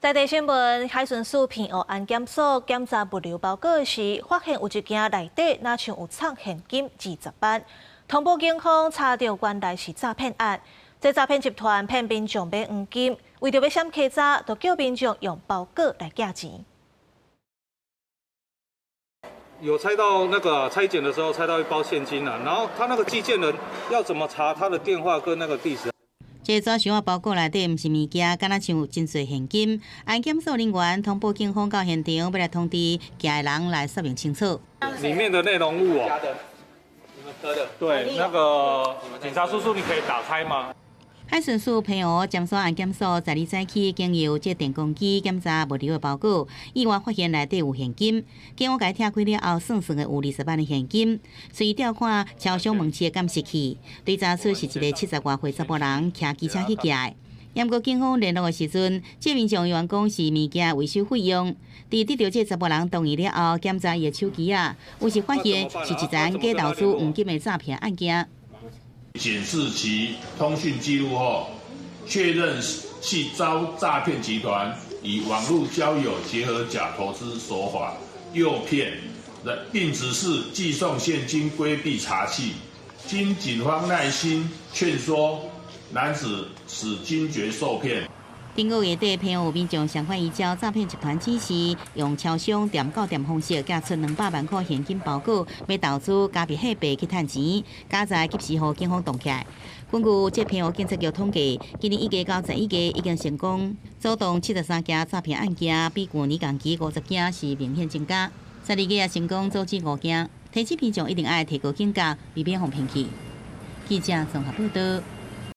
在地新聞，海巡署澎湖安檢所檢查物流包裹時，發現有一件內底若像有藏現金20萬。通報警方查著原來是詐騙案。這詐騙集團騙民眾買黃金，為著欲閃稽查，就叫民眾用包裹來寄錢。有拆到那個拆檢的時候，拆到一包現金啦。然後他那個寄件人要怎麼查他的電話跟那個地址？這紙箱仔包裹內底毋是物件，敢若像有真濟現金。安檢所人員通報警方到現場，欲來通知寄的人來說明清楚。裡面的內容物哦，對，那個警察叔叔，你可以打開嗎？海巡署澎湖尖山安檢所十二早起，經由這電光機檢查物流的包裹，意外發現內底有現金。警方共拆開了後，算算的有20萬的現金。隨調看超商門市的監視器，對查出是一个70外歲查埔人騎機車去寄的。毋過警方聯絡的時陣，這民眾原講是物件維修費用。佇得著這查埔人同意了後，檢查伊的手機仔，有時發現是一單假投資黃金的詐騙案件。檢視其通訊記錄後，確認系遭詐騙集團以網路交友結合假投資手法誘騙，並指示寄送現金規避查緝。經警方耐心勸說，男子始驚覺受騙。頂個月底，澎湖民眾相款依照詐騙集團指示，用超商店到店方式寄出200萬塊現金包裹，欲投資加密貨幣去趁錢，佳哉及時予警方擋起來。根據這澎湖警察局統計，今年1月到11月已經成功阻擋73件詐騙案件，比舊年同期50件是明顯增加。12月也成功阻止五件，提醒民眾一定愛提高警覺，避免予騙去。記者綜合報道。